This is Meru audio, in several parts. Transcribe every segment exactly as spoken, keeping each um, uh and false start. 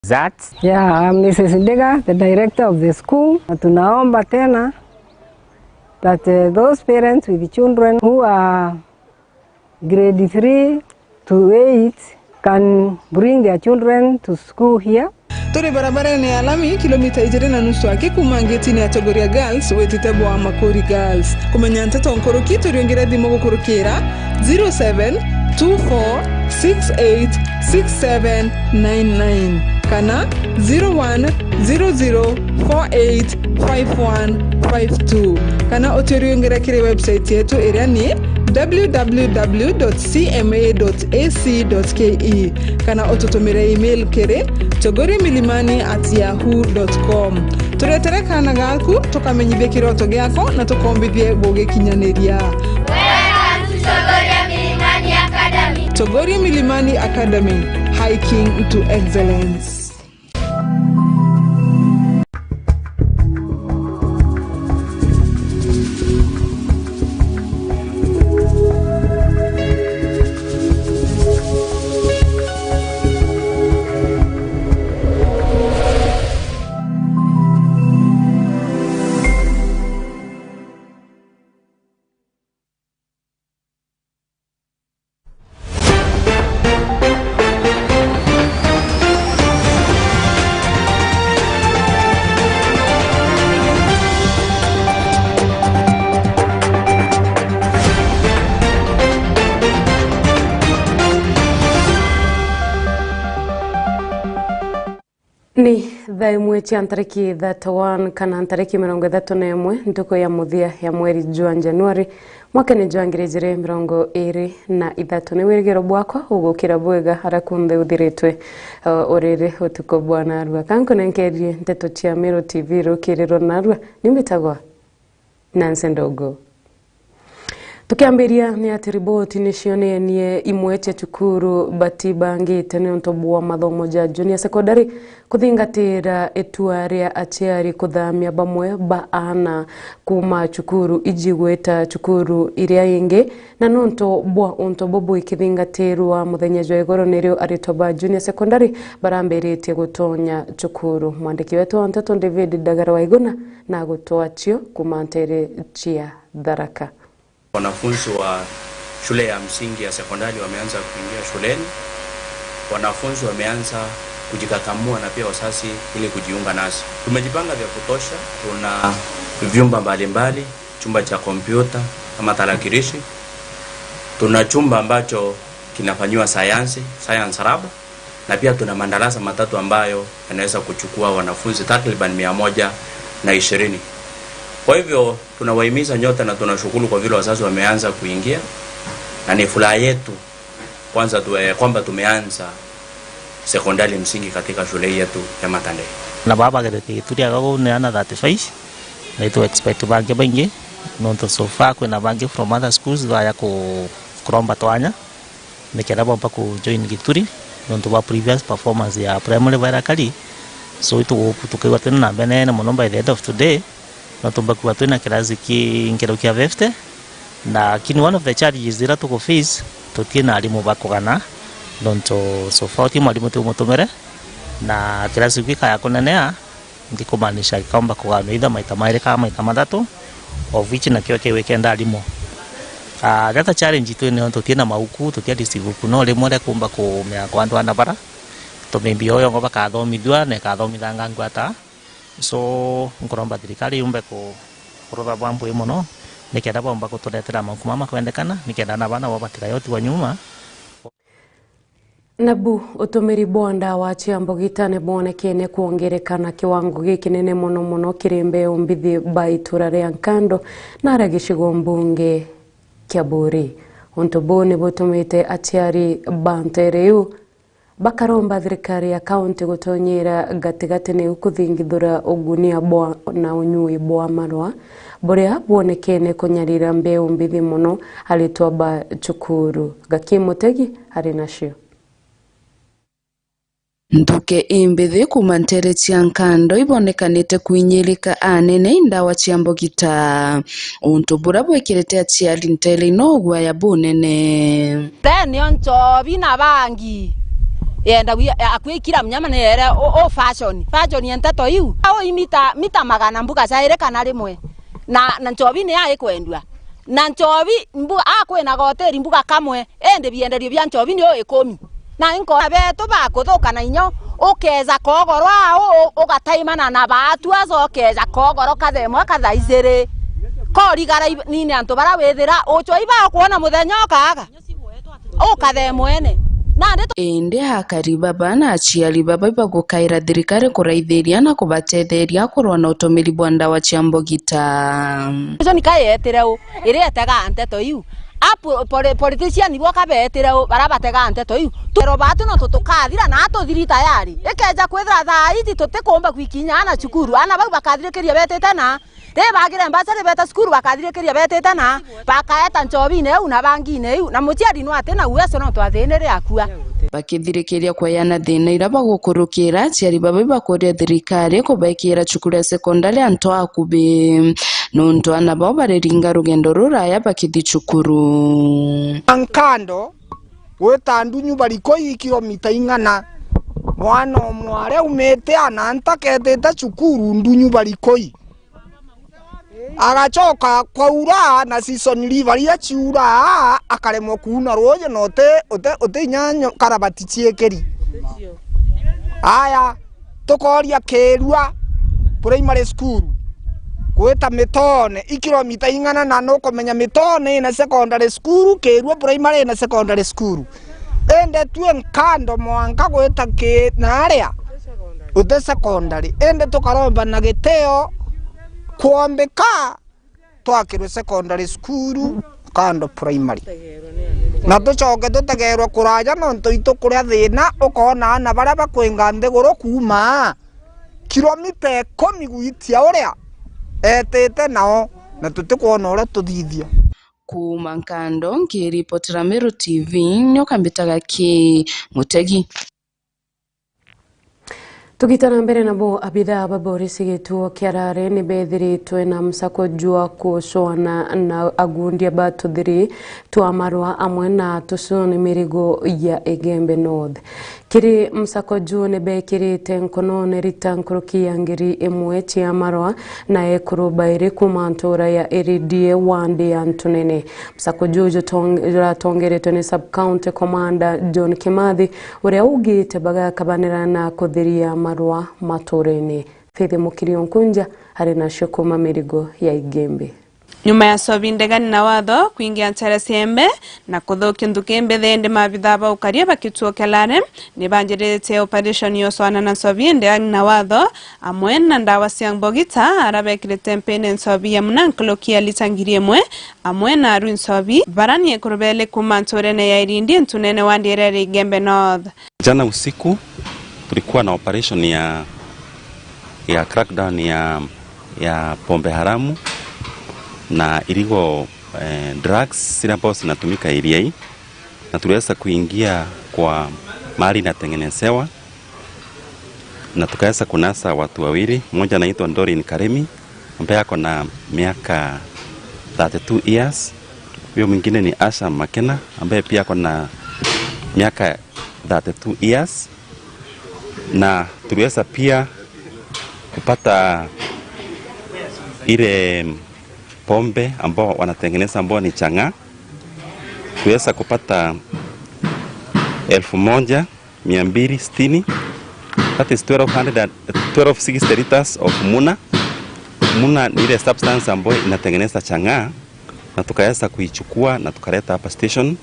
That. Yeah, I'm Missus Ndiga, the director of the school. Na tunaomba tena that, uh, those parents with children who are grade three to eight can bring their children to school here. Turi barabarene ya lami, kilomita ijiri na nusu aki kuuma ngetine ya Chogoria Girls, witite bwa Makuri Girls. Kumenya nteto nkuruki, turiungire thimu gukurukira zero seven two four six eight six seven nine nine kana zero one zero zero four eight five one five two, kana uturiungire kiri website yetu iria ni w w w dot c m a dot a c dot k e, kana ututumire email kiri chogoriamilimani at yahoo dot com. Turetere kaana gaku, tukamenyithie kiroto giako na tukombithie gugikinyaniria. Welcome to Chogoria Milimani Academy. Chogoria Milimani Academy, hiking to excellence. Ni thaa imwe cia ntariki thirty-one kana ntariki mirongo ithatu na imwe, ntuku ya muthia ya mweri jwa Januari, mwakene jwa ngiri ijiri mirongo iri na ithatu. Ni wirigiro bwakwa ugukira bwega aria kunthe uthiritwe, o, uriri utuku bwa narua. Kankunenkerie nteto cia Meru T V rukiriro narua, ni mbitagwa Nancy Ndogo. Tukiambiria ni ati riboti ni cionenie imwe cia cukuru batibangite niuntu bwa mathomo ja junior secondary kuthingatira itua ria aciari kuthamia bamwe ba aana kuuma cukuru iji gwita cukuru iria ingi, na niuntu bwa untu bubu ikithingatirwa muthenya jwa igoro nirio aritwa ba junior secondary barambiritie gutonya cukuru. Mwandiki wetu wa nteto David Ndagara Waiguna na gutwachio kuuma ntere cia Tharaka. Wanafunzi wa shule ya msingi ya sekondari wameanza kuingia shuleni. Wanafunzi wameanza kujikakamua na pia wazazi ili kujiunga nasi. Tumejipanga vya kutosha. Tuna vyumba mbalimbali, chumba cha kompyuta ama tarakilishi. Tuna chumba ambacho kinafanyiwa sayansi, science lab. Na pia tuna madarasa matatu ambayo yanaweza kuchukua wanafunzi takriban mia moja na ishirini. Kwa hivyo, tunawahimiza nyote na tunashukuru kwa vile wazazi wameanza kuingia, na ni furaha yetu kwanza tu, eh, kwamba tumeanza sekondari msingi katika shule hii yetu ya Matandei. Na baba bagerete Gituri agago ni ana thirty-five, na itu expect bangi baingi, nontu so far kwina bangi from other schools baya ku-, kuromba twanya. Nikenda bomba ku join Gituri nontu bwa previous performance ya primary baira kari. So itugu-, tukaigua twina namba inene mono by the end of today, no tumba kwigua twina kirasi ki nkeru kia fifty. Lakini one of the challenges ira tugu face, tutina arimu ba kugana, nontu so far uti mwarimu tumutumire, na kirasi kiu gikaya kunenea, ngikumaanisha gikaumba kugaanua either maita mairi kana maita mathatu, of which nakio kiu ikenda arimu. Ah, the other challenge twinayo, tutina mauku, tutia receive ibuku, no rimwe ria kuumba kumenya kwa andu ana bara, to maybe o yongo bakathomithua na ikathomithanga ngwata. So, nkuromba thirikari yumbe ku-, kurutha bwa mbui mono, nikenda bomba kuturetera mauku mama makwendekana, nikenda na bana bo batigae utigwa nyuma. Nabu utumiri bwa ndawa cia mbugita ni bwonekene kwongereka na kiwango gikinene mono mono kiri mbeu mbithi ba itura ria Nkando na aria gicigo mbunge kia Buuri. Untu buu ni butumite aciari ba ntere iu bakaromba thirikari ya kaunti gutonyera gatigati niu kuthingithura ugunia bwa na unyui bwa marua buria bwonekene kunyarira mbeu mbithi mono aritwa ba cukuru. Gaki Mutegi ari nacio. Nthuke imbithi kuuma ntere cia Nkando ibonekanite kwinyirika anene i ndawa cia mbugita, untu buria bwikirite aciari ntere ino uguaya bunene. Te nio nchobi na bangi. yenda gwi-, akui ikira mnyama ni yere, u, u fashion. Fashion ya nteto iu. Au imita, mita magana mbuga cairi kana rimwe. Na, na nchobi ni ya ikwendua. Na nchobi, mbuga, akwina goteri mbuga kamwe, indi bienderio bia nchobi ni u ikumi. Na inkona betu bakuthuka na inyo, ukeja kogorwa au, u, ugataimana na baatu aja ukeja kogoro kathemwa kathaijiri. Korigara i-, nini antu bara withira, uchwa iba ukwona muthenya ukaga. Ukathe mwene. Nandi tu- Indi akari baba na aciari baba ibagukaira thirikari kuraithiria na kubatetheria kurwa na utumiri bwa ndawa cia mbogita. Icio ni kaetire u, iria etegaa nteto iu. A po-, poli-, politician bo kabeetire u, bara bategaa nteto iu. Twero batu no tutukathira na atuthiri tayari. Ikeja kwithira thaa iji tutikumba gwikinya ana cukuru, ana bau bakathirikiria betite na Ri bagire mbacari beta cukuru, bakathirikiria betite na, bakaeta nchobine iu na bangine iu, na muciari no ati na uwezo no twathinire akua. Bakithirikiria kweyana thina ira bagukurukira, aciari baba ibakuria thirikari kubekira cukuru ya sekondari antu akubi, nontu ana bao bariringa rugendo ruraya bakithi cukuru. Nkando gwita ndunyu bariko i kilomita ing'ana, mwana o mwari aumite ana ntaketite cukuru ndunyu barikoi. Agacoka kwaura na season river riria ciura, akaremwa kuuna ruuji na uti, uti, uti inya nyo-, karabati ciikiri. Aya, tukoria Kirua Primary School gwita Mitone, i kilomita ing'ana, na nukumenya Mitone ina secondary school, Kirua Primary ina secondary school. Indi twi nkando mwanka gwita ki-, naria uti secondary. Indi tukaromba na gitio kwombika twakirwe secondary school, Nkando Primary. Na tucoke tutegerwe kuraja nontu itu kuria thina, ukona ana baria bakwinga nthiguru kuuma kilomita ikumi gwitia uria etite nao, na tutikwona uria tuthithia. Kuuma Nkando, nkiripotera Meru T V, nyoka mbitaga ki Mutegi. Tugita na mbere nabo, abithaa ba borisi gituo kia Rare ni bethiritwe na msako jwa kucoana na agundia ba tuthiri twa marwa amwe na tusuni mirigo ya Igembe North. Kiri msako juu ni bekirite nkonone rita nkuruki ya ngiri imwe cia marwa na ekuru bairi kuuma ntura ya Iridie wandi ya Ntunene. Msako juu jutong-, juratongeretwe ni Sub County Commander John Kimathi, uria augite bagakabanira na kuthiria marwa maturene. Faith Mukiri Onkunja ari nacio kuuma mirigo ya Igembe. Nyuma ya nchobi ndegani na watho kwingia ntere cia Igembe na kuthukia nthuki mbithi, indi maabithaa ba ukaria ba kituo kia Lare ni banjirite operation ya ucoana na nchobi ndegani na watho, amwe na ndawa cia mbogita, ara bekirite mpene nchobi ya muna nkuruki ya lita ngiri imwe, amwe na arui nchobi, bara ni ekuru beli kuuma nturene ya Irindi, Ntunene wandi iria iri Igembe North. Jana usiku tulikuwa na operation ya, ya crackdown ya, ya pombe haramu na illegal, eh, drugs zile ambazo zinatumika area hii, na tuliweza kuingia kwa mahali inatengenezewa na tukaweza kunasa watu wawili. Mmoja anaitwa Doreen Karemi ambaye ako na miaka thirty-two years, huyo mwingine ni Asha Makena ambaye pia ako na miaka thirty-two years, na tuliweza pia kupata ile pombe ambao wanatengeneza ambao ni chang'aa. Tuliweza kupata elfu moja mia mbili sitini, that is twelve hundred and, twelve sixty liters of muna. Muna ni ile substance ambayo inatengeneza chang'aa, na tukaweza kuichukua na tukaleta hapa station.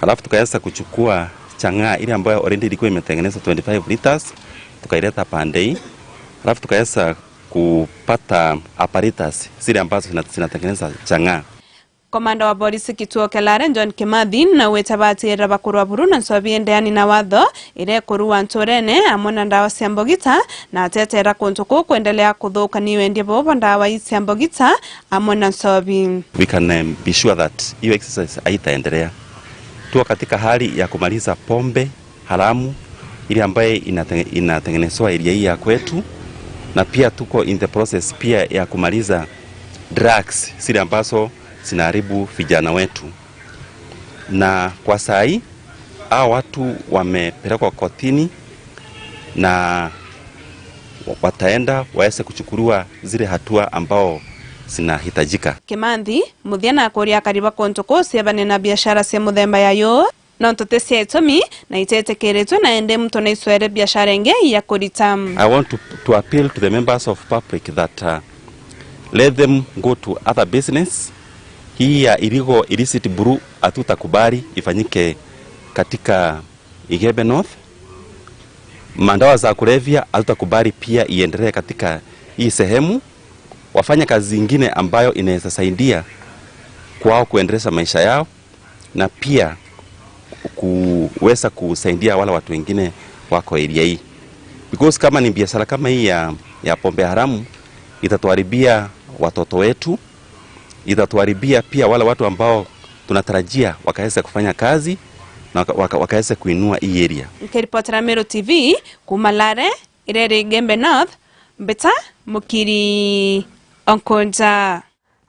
Alafu tukaweza kuchukua chang'aa ile ambayo already ilikuwa imetengenezwa twenty-five liters, tukaileta pande hii. Alafu tukaweza kupata apparatus zile ambazo zina-, zinatengeneza chang'aa. Komanda wa polisi kituo kia Lare John Kimathi naugite batirira bakurwa buru na nchobi indeani na watho iria ikurua nturene amwe na ndawa cia mbogita, na atetera kuntu kuu kwendelea kuthuka ni wendia buu bwa ndawa ii cia mbogita amwe na nchobi. We can, um, be sure that hiyo exercise haitaendelea. Tuko katika hali ya kumaliza pombe haramu ile ambaye inatenge-, inatengenezwa area hii ya kwetu, na pia tuko in the process pia ya kumaliza drugs zile ambazo zinaharibu vijana wetu. Na kwa saa hii Hawa watu wamepelekwa kotini na wataenda waweze kuchukuliwa zile hatua ambao zinahitajika. Kimanthi, muthia na akuria akari ba kuntu kuu ciebane na biashara cia muthemba yayo, nontu ti cia itumi na itetikiritwe, na indi muntu naicwere biashara ingi ya kurita. I want to, to appeal to the members of public that, uh, let them go to other business. Hii ya illegal illicit brew hatutakubali ifanyike katika Igembe North. Madawa za kulevya hatutakubali pia iendelee katika hii sehemu. Wafanye kazi ingine ambayo inaweza saidia kwao kuendelesha maisha yao na pia kuweza kusaidia wale watu wengine wako area hii, because kama ni biashara kama hii ya, ya pombe haramu, itatuharibia watoto wetu, itatuharibia pia wale watu ambao tunatarajia wakaweze kufanya kazi na waka-, waka-, wakaweze kuinua hii area. Nkiripotera Meru T V kuma Lare, iria iri Igembe North, Mbita Mukiri Onkonja.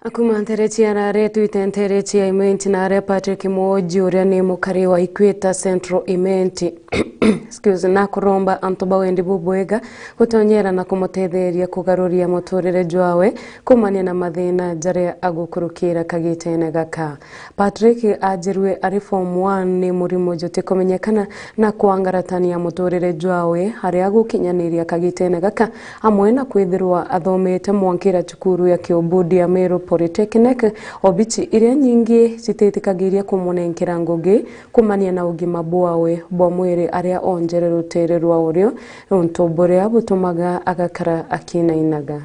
Akuma ntere cia Lare, twite ntere cia Imenti na aria Patrick Mwoji, uria ni mukari wa Ikweta Central Imenti. Excuse, nakuromba antu ba wendi bubwega gutonyera na kumutetheria kugaruria muturire jwawe kumania na mathina jaria agukurukira kagitene gaka. Patrick ajirue ari form one ni murimo jutikumenyekana na kwangaratania muturire jwawe aria agukinyaniria kagitene gaka, amwe na kwithirwa athomete mwankira cukuru ya Kiubudi ya Meru Polytechnic, obici iria nyingi cititikagiria kumunenkera ngugi kumania na ugima bwawe bwa mwiri aria onjere rutere rwa urio, untu buria butumaga agakara akinainaga.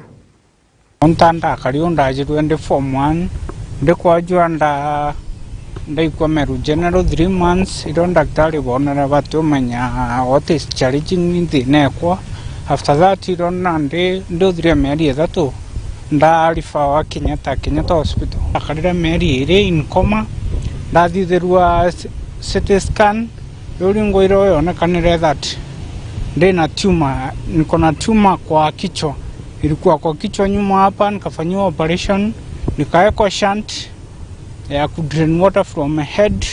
Onta ndakari u ndajirue ndi form one, ndi kwajua nda-, ndaikua Meru General three months, irio ndaktari bonere batiumenya what is challenging me, thina ekwa. After that, irio nandi ndiuthire mieri ithatu, ndarifawa Kenyatta, Kenyatta Hospital. Ndakarire mieri iri in coma, ndathithirua s-, C T scan, riu ringo irio yonekanire that ndina tumor, niko na tumor kwa kichwa. Ilikuwa kwa kichwa nyuma hapa, nikafanyiwa operation, nikawekwa shunt ya ku drain water from head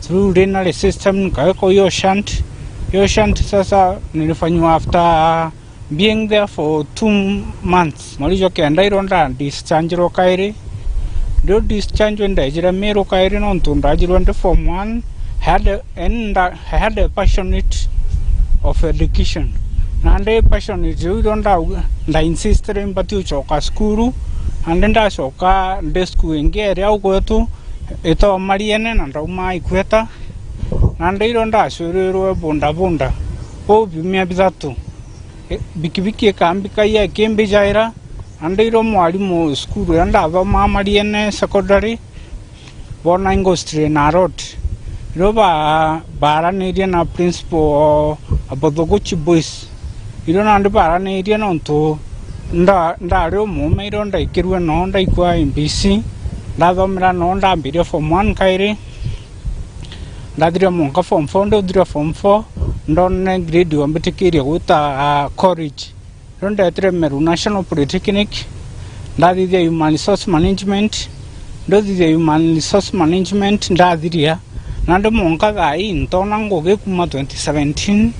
through urinary system, nikawekwa hiyo shunt. Hiyo shunt sasa nilifanyiwa after being there for two months. Mweri jwa kenda irio nda dischargerwa kairi. Ndio discharge ndejire Meru kairi nontu ndajirwe ndi form one. I had a, and I had a passionate of education. Nandi passionate iu irio nda, nda insistire mbati ucoka cukuru. Nandi ndacoka ndi cukuru ingi iria au gwetu itwa Mariene na ndauma Ikweta. Nandi irio ndacwirirwe bunda bunda. Uu biumia bithatu. E, bikibiki ikambikagia ikimbijaira, na ndairwa mwarimu cukuru iria ndathomaa Mariene Secondary, bona Ingostry na Road. Irio ba-, baaranirie na principal Abothogochi Boys. Irio nandi baaranirie nontu nda-, ndari umuume irio ndaikirue noo ndaikua M B C, ndathomera noo ndambiria form one kairi. Ndathire mwanka form four, ndauthire form four, ndonere grade wambitikiria gwita, ah, college. Rio ndetire Meru National Polytechnic, ndathithia Human Resource Management, ndauthithia Human Resource Management, ndathiria. Nandi mwanka thaa ii ntona ngugi kuma twenty seventeen.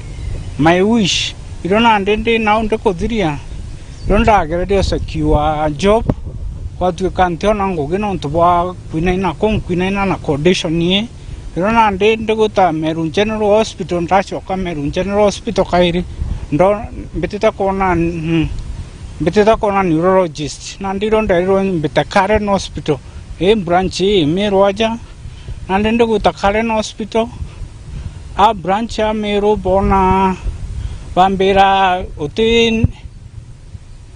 My wish, irio nandi ndi nau ndikuthiria, rio ndagereria secure job, gwatuika ntiona ngugi nontu bwa kwinaina kuu, nkwinaina na condition ii. Irio nandi ndigwita Meru General Hospital, ndacoka Meru General Hospital kairi, ndo-, mbitite kwona, mm, mbitite kwona neurologist. Nandi irio nderirwe mbite Karen Hospital, ii branch ii Meru aja. Nandi ndigwita Karen Hospital, a branch ya Meru bona bambira uti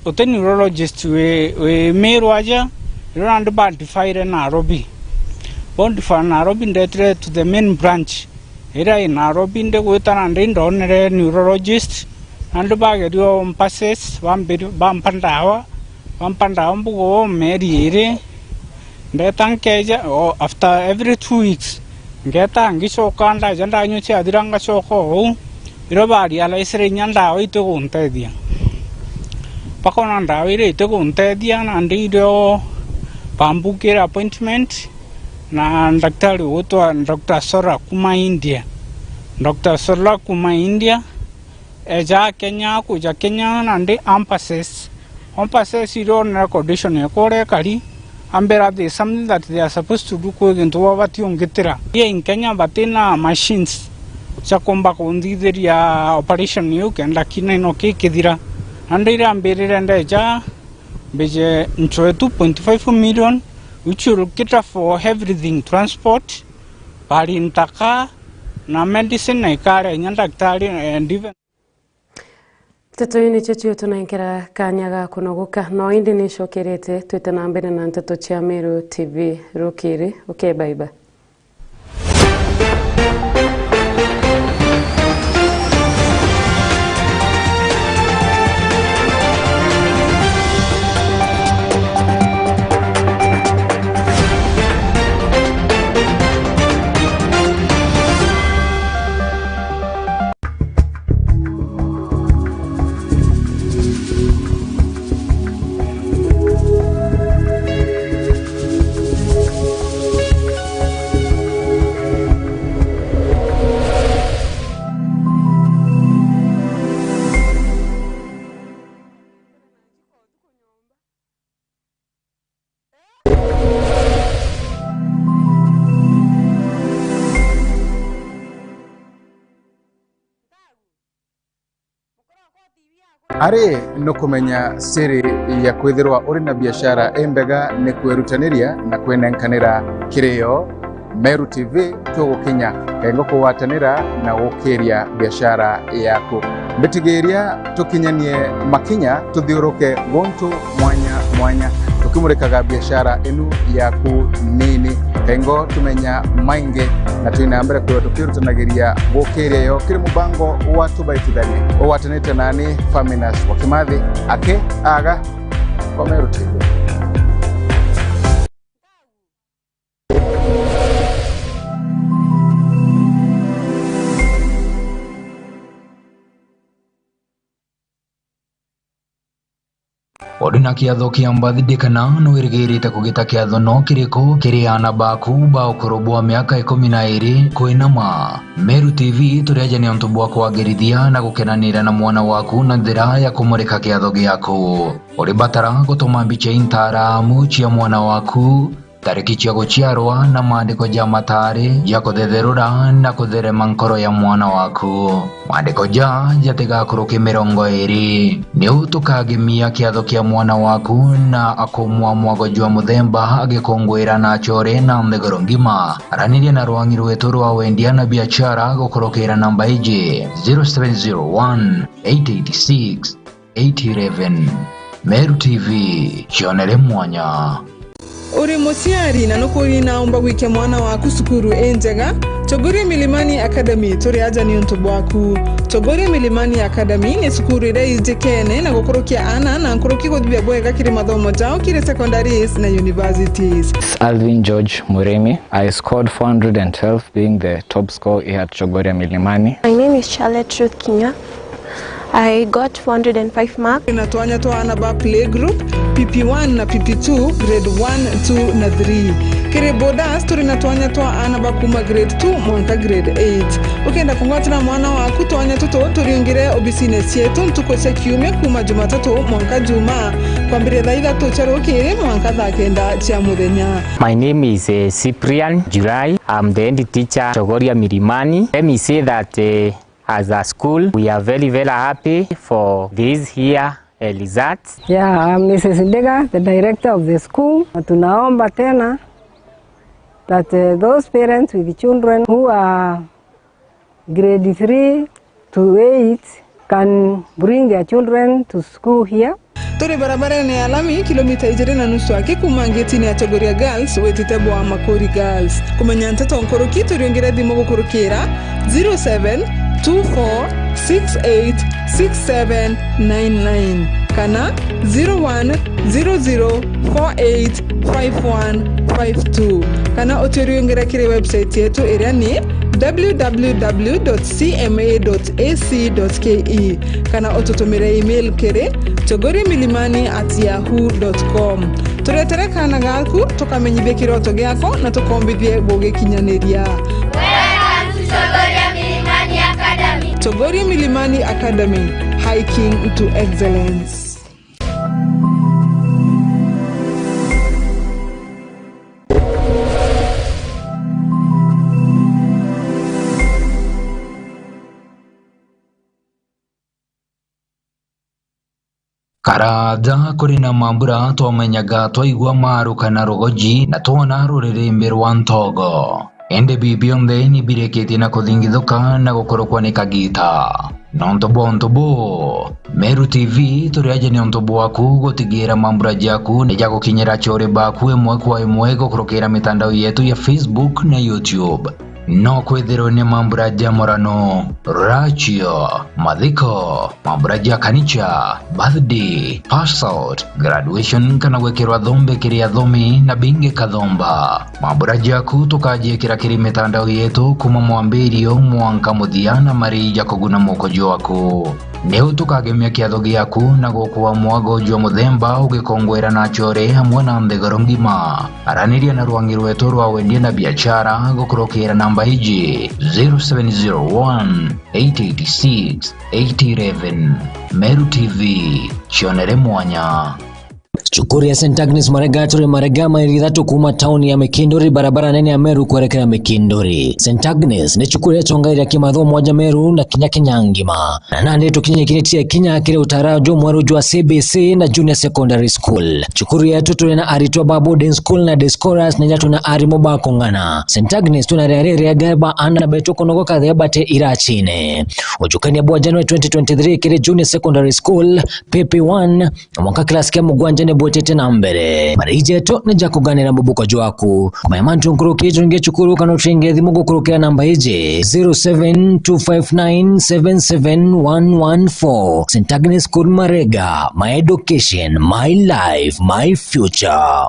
uti neurologist wi, wi Meru aja, irio nandi bandifaire Nairobi. Bondifa Nairobi, ndetire to the main branch iria i Nairobi, ndigwita nandi ndonere neurologist, nandi bageria umpassess, bambiri-, bampa ndawa, bampa ndawa mbugo mieri iri, Ndeta nkeja, o, after every two weeks, ngeta ngicoka, ndaja ndanyua ciathira ngacoka o uu. Irio ba realize inya ndawa itiguntethia. Bakona ndawa iria itiguntethia, nandi irio bambukire appointment na ndaktari ugwitwa Doctor Sora kuma India. Doctor Sola kuma India, eja Kenya, kuja Kenya nandi ampasses. Ampasses iria onere condition ekwa uria ekari, ambira there is something that they are supposed to do, kwi gintu babati ungitira. Here in Kenya batina machines cia kumba kunthithiria operation iu kenda kina ino kikithira. Nandi iria ambirire ndeja, mbije nchoe two point five million, which will cater for everything, transport, bari ntaka, na medicine na ikare inya daktari, and even Nteto ii nicio ciotunenkera kanya ga kunogoka, no indi nicokerete twite na mbere na nteto cia Meru T V rukiri. Ukebaiba. Ari, nukumenya siri ya kwithirwa uri na biashara imbega ni kwirutaniria na kwinenkanira kiri yo. Meru T V tugukinya kengo kugwatanira na gukiria biashara yaku. Mbitigiria tukinyanie makinya, tuthiuruke guntu mwanya mwanya, tukimurikaga biashara inu yaku nini. Kengo tumenya maingi, na twina mbere kwithirwa tukirutanagiria gukiria yo kiri mubango wa Tubaitithanie. Ugwatanite nani Faminas wa Kimathi, aki aga kwa Meru T V. Uri na kiatho kia birthday kana nwirigirite kugita kiatho no kiriku kiri aana baku ba ukuru bwa miaka ikumi na iri kwinama? Meru T V turi aja ni untu bwa kwagirithia na gukenanira na mwana waku na njira ya kumurika kiatho giaku. Uri batara gutuma mbicha intaramu cia mwana waku, tariki cia guciarwa na maandiko ja matari ja kuthetherura na kutherema nkoro ya mwana waku. Maandiko ja jatigakuruke mirongo iri. Niu tukagemia kiatho kia mwana waku na akumwa mwago jwa muthemba agikunguira na achore na nthiguru ngima. Araniria na rwangi rwetu rwa wendia na biashara gukurukira namba iji, zero seven zero one, eight eight six, eight eleven. Meru T V, cionere mwanya. Uri muciari na nukwina umba gwikia mwana waku cukuru injega? Chogoria Milimani Academy turi aja ni untu bwaku. Chogoria Milimani Academy ni cukuru iria ijikene na gukurukia aana na nkuruki kuthithia bwega kiri mathomo jao kiri secondaries na universities. Alvin George Murimi. I scored four hundred and twelve, being the top score here at Chogoria Milimani. My name is Charlotte Ruth Kinya. I got four hundred and five marks. Turi na twanya twa aana ba playgroup, P P one na P P two, grade one, two na three. Kiri boarders, turi na twanya twa aana ba kuma grade two mwanka grade eight. Ukenda kungwatira mwana waku twanya tutu, turiungire obisine cietu ntuku cia kiumia kuma Jumatatu mwanka Jumaa, kwambiria thaa ithatu cia rukiri mwanka thaa kenda cia muthenya. My name is, eh, Cyprian July. I'm the head teacher, Chogoria Milimani. Let me say that, eh, as a school, we are very, very happy for this year, eh, results. Yeah, I'm Missus Ndega, the director of the school. Na tunaomba tena that, eh, those parents with children who are grade three to eight can bring their children to school here. Turi barabarene ya lami, kilomita ijiri na nusu aki kuma ngetine ya Chogoria Girls witite bwa Makuri Girls. Kumenya nteto nkuruki, turiungire thimu gukurukira zero seven two four six eight six seven nine nine kana zero one zero zero four eight five one five two, kana uturiungire kiri website yetu iria ni w w w dot c m a dot a c dot k e, kana ututumire email kiri chogoria milimani at yahoo dot com. Turetere kaana gaku, tukamenyithie kiroto giako na tukombithie gugikinyaniria. Welcome to Chogoria Milimani Gori Milimani Academy, hiking to excellence. Karaaja kuri na mambura twamenyaga twaigua maruka na rugoji na twona ruririmbi rwa ntogo. Indi bii bionthe ni birikitie na kuthingithuka na gukurukwa ni kagiita. Nontu bwa untu buu, Meru T V turi aja ni untu bwaku gutigira mambura jaku ni jagukinyira achori baku imwe kwa imwe gukurukira mitandao yetu ya Facebook na YouTube. No kwithirwe ni mambura ja murano, rachio, mathiko, mambura ja kanicha, birthday, pass out, graduation kana gwikirwa thombe kiri athomi na bingi kathomba. Mambura jaku tukajiikira kiri mitandao yetu kuma mwambirio mwanka muthia na marii ja kuguna muko jwaku. Niu tukagemia kiatho giaku na gukua mwago jwa muthemba ugikongwera na achore amwe na nthiguru ngima. Araniria na rwangi rwetu rwa wendia na biachara gukurukira namba iji, zero seven zero one, eight eight six, eight eleven. Meru T V, cionere mwanya. Cukuru ya Saint Agnes Marega turi Marega, maili ithatu kuuma tauni ya Mikinduri, barabara nene ya Meru kwerekera Mikinduri. Saint Agnes ni cukuru iria icongairia kimathomo aja Meru na kinya Kenya ngima. Na nandi tukinyikiritie kinya kiri utara jumweru jwa C B C na Junior Secondary School. Cukuru yetu turi na aritwa ba boarding school na day scholars na inya tuna arimu ba kung'ana. Saint Agnes tuna riari riega ba aana betu kunogoka thea bate irachine. Ujukania bwa January twenty twenty-three kiri Junior Secondary School, P P one, mwanka class kia mugwanja ni bwitite na mbere. Marii jetu ni ja kuganira mubuko jwaku. Kumenya mantu nkuruki, turingie cukuru kana uturingie thimu gukurukira namba iji, zero seven two five nine seven seven one one four. Saint Agnes School Marega, my education, my life, my future.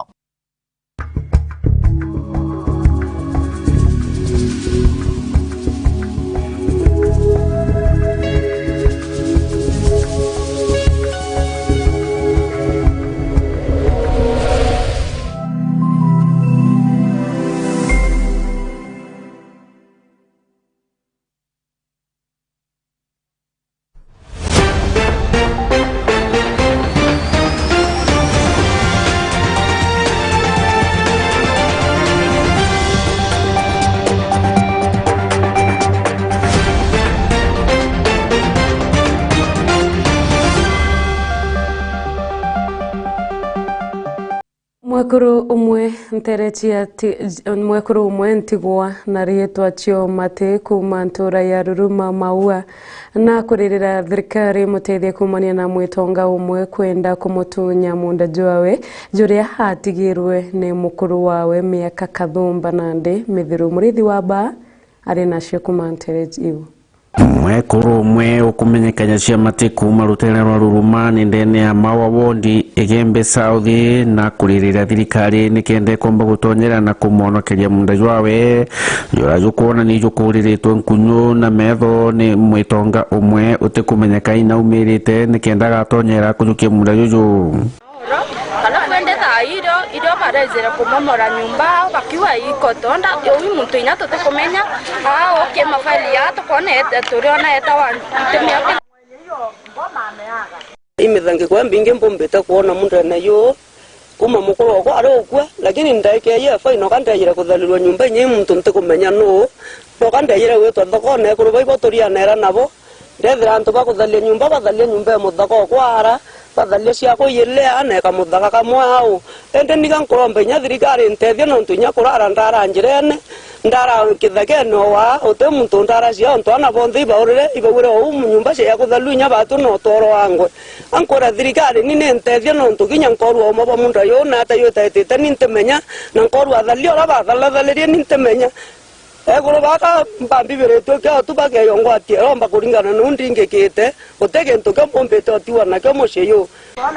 Mwekuru umwe nterechi ati, mwekuru umwe ntigwa na riitwa Cio Mati kuuma ntuura ya Ruruma Maua, na kuririra thirikari imuteithie kuumania na mwitonga umwe kwenda kumutunya munda jwawe juria atigirwe ni mukuru wawe miaka kathumba nandi mithiru. Murithi wa baa ari nacio kuuma nterechi iu. Mwekuru umwe ukumenyekana Cio Mati kuuma rutere rwa Ruruma ni ndene ya Maua wondi Igembe South, na kuririra thirikari nikenda ikomba gutonyera na kumwonokeria munda jwawe, jura jukwona ni jukuriritwe nkunyu na metho ni mwitonga umwe utikumenyeka ina aumirite nikenda agatonyera kujukia munda juju. Alafu ende thaa irio, irio barejire kumomora nyumba, bakiuga iko tonda, uyu muntu inya tutikumenya, aa, okie mafaili ya tukwona ete, turiona etawa ntimio. Imithangiko imbingi mbumbite kwona muntene yu, kuma mukuru wakwa ari ukua, lakini ndaikeeie faino ka ndejire kuthalilwa nyumba inya i muntu ntikumenya nuu, noka ndejire gwitwa thokone ekuru baibo turianera nabo. Ndethira antu ba kuthalia nyumba, bathalia nyumba ya muthaka okwa ara, bathalia ciakwa iyilea na eka muthaka kamwe au. Indi niga nkuromba inya thirikari intethie, nontu inya kurara ndara njirene, ndara kithakene o waa, uti muntu ndara cia ontu ana bonthe ibaurire, ibaurire ou nyumba cia kuthalua inya batu no tworo angwe. Ankwira thirikari ni nintethie, nontu kinya nkorua uma bwa munda yu na ata yu itaitite ni ntimenya, na nkorua athalia uria bathalathalirie ni ntimenya. Ekuru baka mbambibiritue kio tu bakeyo ngwatie romba kuringana na uu ndingikite, guti gintu kio mbumbite utiwa nakio mucii yu.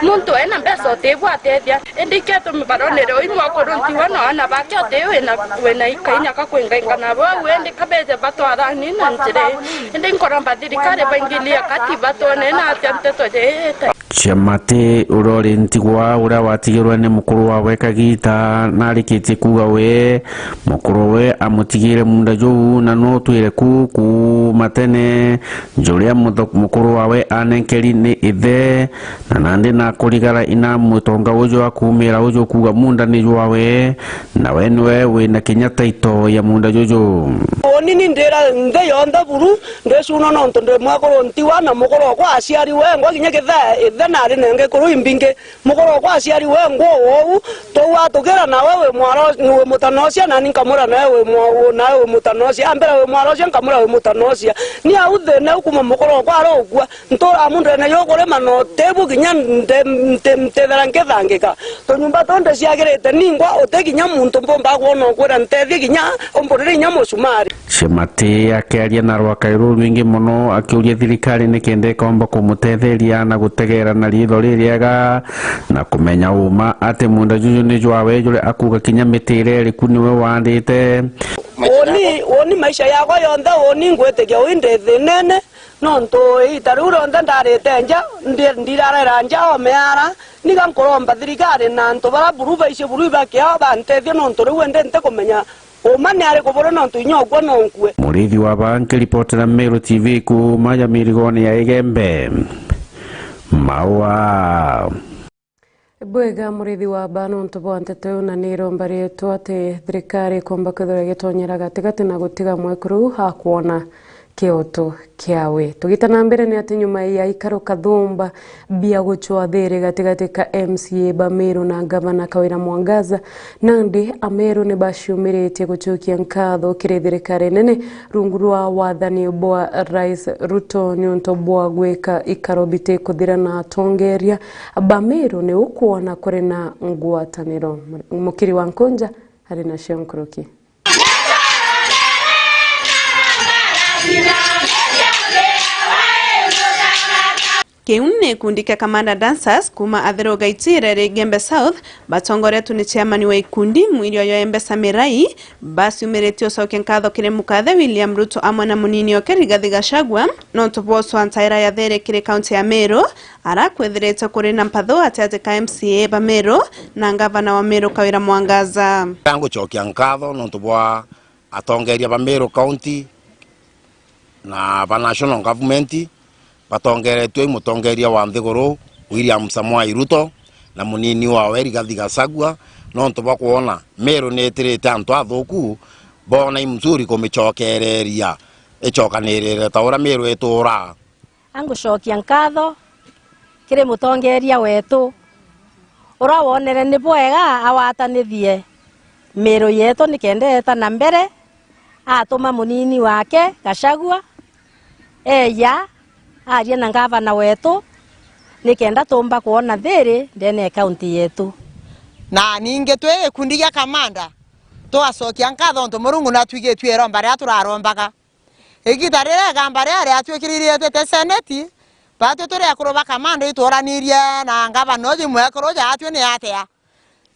Muntu ena mbeca utibwa atethia, indi iketumi baronere uu mwakuru ntiwa na ana bake uti wina, wina ikainya ka kwingainga nabo au, indi kabeje batwarani na njira ii. Indi nkoromba thirikari baingilia kati batwone na atia nteto jiite. Ciamati uria uri ntigwa, uria watigirwe ni mukuru wawe kagiita, narikitie kuuga we, mukuru we amutigire muunda juu, na no utwire ku kuuma tene, juria mutho-, mukuru wawe anenkeri ni ithe, na nandi nakurigara ina mutonga uju akuumira uju kuuga muunda ni jwawe, nawe niwe wina kinya taito ya muunda juju. Uuni ni ndira nthi yonthe buru, ndicuna nontu ndi mwekuru ntiwa, na mukuru okwa aciari wengwa kinya kithe ithe nari na ngikuru imbingi. Mukuru okwa aciari wengwa uu, twauga tukira nawe wi mwaro-, wi mutanocia, nani nkamwira nawe wi mwa-, wi-, nawe wi mutanocia. Ambira wi mwarocia, nkamwira wi mutanocia. Ni au thina u kuma mukuru okwa ari ukua. Nturaa muundene jukurima na utibu kinya nte-, nte-, ntithira nkithangika. Tunyumba tuntu ciagirite ningwa uti kinya muntu mbumba kwona ukwira ntethie kinya umburire kinya mucumari. Ciamati akiaria na rwakai rurwingi mono akiuria thirikari nikenda ikomba kumutetheria na gutegera na riitho ririega na kumenya uma ati muunda juju ni jwawe juria akuuga kinya miti iria iriku niwe waandite. Uuni, uuni maisha yakwa yonthe uuni ngwitikia ui ndi thinene. Nontu iita riu rionthe ndarite nja, ndi-, ndirarera nja o miara, niga nkuromba thirikari na antu bara buru baici buru ibakiao bantethie, nontu riu indi ntikumenya uma ni ariku buri, nontu inya ukua no nkue. Muriithi wa baa nkiripotera Meru T V kuuma ja mirigone ya Igembe. Maua. Bwega murithi wa baa nontu bwa nteto iu, na ni iromba rietu ati thirikari ikomba kwithirwa igitonyera gatigati na gutiga mwekuru akwona kioto kiawe. Tugita na mbere ni ati nyuma ya ikaro kathumba bia gucwa thiri gatigati ka M C A ba Meru na ngavana Kawira Mwangaza, nandi Ameru ni baciumiritie gucokia nkatho kiri thirikari nene rungu rwa wathani bwa Rais Ruto niuntu bwa gwika ikaro bitikuthira na atongeria ba Meru ni ukwona kuri na ngwataniro. Mukiri wa Nkunja ari nacio nkuruki. Kiu ni gikundi kia Kamanda Dancers kuuma Atheru Gaitire ri Gembe South, batongoretwe ni chairman wa gikundi Mwirioyo Embesa Mirai, baciumiritie ucokia nkatho kiri mukathe William Ruto amwe na munini oke Rigathi Gachagua nontu bwa ucwa ntaira ya thiri kiri kaunti ya Meru, ara kwithirite kuri na mpatho gatiati ka M C A ba Meru na ngavana wa Meru Kawira Mwangaza. Ngucokia nkatho nontu bwa atongeria ba Meru County na ba National Government batongeretue i mutongeria wa nthiguru William Samoei Ruto na munini wawe Rigathi Gachagua, nontu bwa kwona Meru ni itirite antu athuku, boona i mzuri kumicokereria icokanirire ta uria Meru ituura. Angucokia nkatho kiri mutongeria wetu, uria wonere ni bwega awatanithie Meru yetu nikenda eeta na mbere, atuma munini wake Gachagua eeja arie na ngavana wetu nikenda tuumba kwona thiri ndene ya kaunti yetu. Na ningi twi gikundi gia Kamanda, tugacokia nkatho nontu Murungu natwigitue iromba riria turarombaga. Igiita riria igamba riria riatwikirire rietete seneti, baatwi turi akuru ba Kamanda itwuranirie na ngavana uju mwekuru uju atwi ni atia.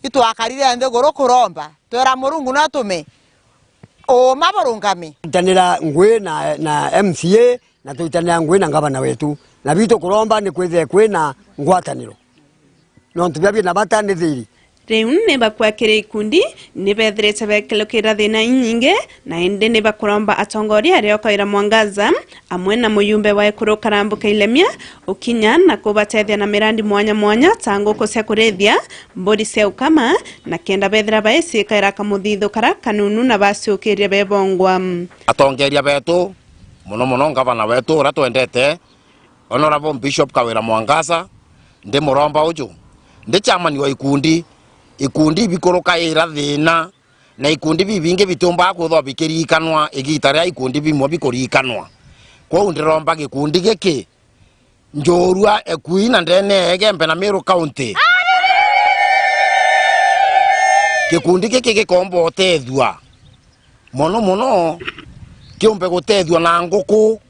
Itwakarire nthiguru kuromba, twera Murungu natume uuma burungame. Twitanira ngugi na, na M C A, na twitanira ngugi na ngavana wetu. Na bitu kuromba ni kwithire kwina ngwataniro. Nontu biria bina bata ni thiri. Riu ni bakua kiri ikundi, ni bethirite bekirukira thina inyingi, na indi ni bakuromba atongoria aria o Kawira Mwangaza, amwe na muyumbe wa ekuru Karambu Kailemia, ukinya na kubatethia na mirandi mwanya mwanya ta nguku cia kurithia, mburi cia ukama, na kenda bethira baicikaira kamuthithu kara kanunu na baciukiria bebongwa. Atongeria betu, mono mono ngavana wetu uria twendete, Honorable Bishop Kawira Mwangaza, ndi muromba uju, ndi chairman wa ikundi, ikundi ibikurukaira thina, na ikundi bibingi bitiumbaga kwithwa bikiriikanwa igiita riria ikundi bimwe bikuririkanwa. Kwou ndiromba gikundi giki, njorua ekui na ndene ya Igembe na Meru County. Gikundi giki gikomba utethua. Mono mono, kiumbe gutethua na nguku,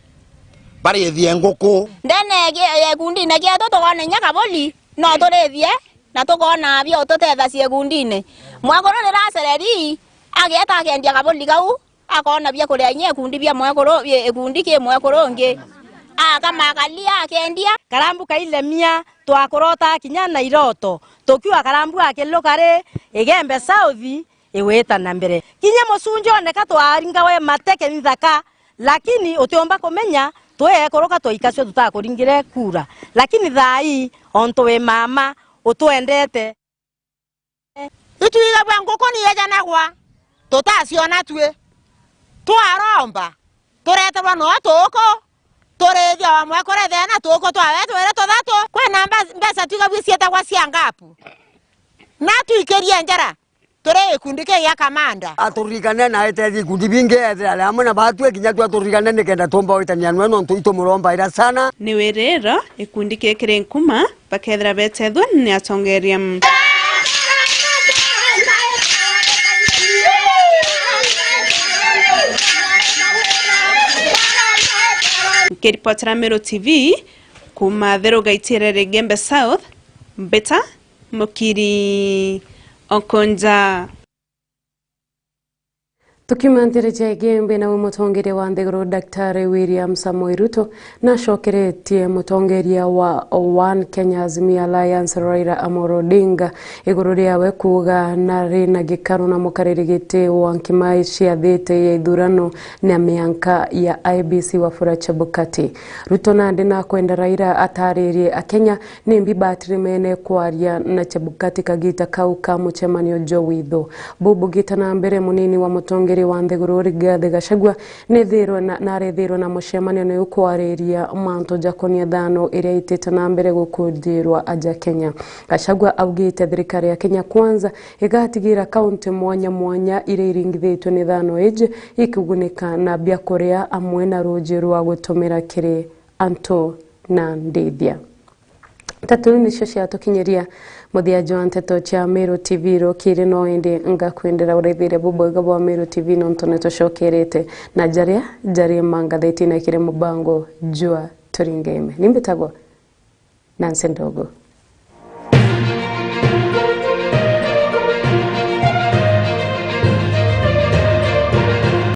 barithie nguku. Ndene ya gi-, ya gikundine gietu tukoona inya kaburi, no turithie, na tukoona bia ututethacia gikundine. Mwekuru rira acereri, ageeta akendia kaburi kau, akoona bia kuria inya ikundi bia mwekuru, bia ikundi ki mwekuru ungi. akamagalia akendia. Karambu kailemia, twakurota kinya na iroto. Tukiwa Karambu akiluka ri, Igembe South igwita na mbere. Kinya mucunjone ka twaringawe mateke nthaka, lakini utiumba kumenya, twi ekuruka twaikacua tutakuringire kura. Lakini thaa ii, ontu wi mama, utwendete. Itwigagua nguku ni ijanagwa, tutaciona tui. Twaromba, tureterwa no tuku, turithia omwe kuri thena tuku twawe twiri tuthatu. Kwina mbe-, mbeca twigagua cietagwa cia ngapu. Na twikirie njara, turi gikundi ki gia kamanda. Aturirikane na aitethie ikundi bingi, ethira ari amwe na batwi, kinya tu aturirikane nikenda tumba gwitania nwe, nontu itumurombaira sana. Ni wiriro, gikundi kii kiri nkuma, bakethira betethua ni atongeria. Nkiripotera Meru T V, kuma Theru Gaitiere Igembe South, mbita Mukiri Okonja. Tukiuma ntere cia Igembe, nawe mutongeria wa nthiguru Daktari William Samoei Ruto nacokeretie mutongeria wa One Kenya Azimio Alliance Raila Amolo Odinga iguru riawe kuuga nari na gikaru na mukariri giti wa nkima iciathite ya ithurano na mianka ya I E B C Wafula Chebukati. Ruto nandi nakwenda Raila ataririe Akenya nimbi batirimene kwaria na Chebukati kagita kau ka mucemanio jwa witho. Bubugite na mbere, munini wa mutongeria wa nthiguru Rigathi Gachagua nethirwe na, narethirwe na mucemanio ni ukwariria mantu jakonia thano iria itite na mbere gukunjirwa aja Kenya. Gachagua augite thirikari ya Kenya Kwanza igatigira kaunti mwanya mwanya iria iringithitwe ni thano iji ikigunika na biakuria amwe na ruji rwa gutumira kiri antu na ndithia. Nteto iu nicio ciatukinyiria muthia jwa nteto cia Meru T V rukiri, no indi ngakwendera urithirie bubwega bwa Meru T V nontu nitucokerete na jaria jari mangathitine kiri mubango jwa Turinge Ime. Ni mbitagwa Nancy Ndogo.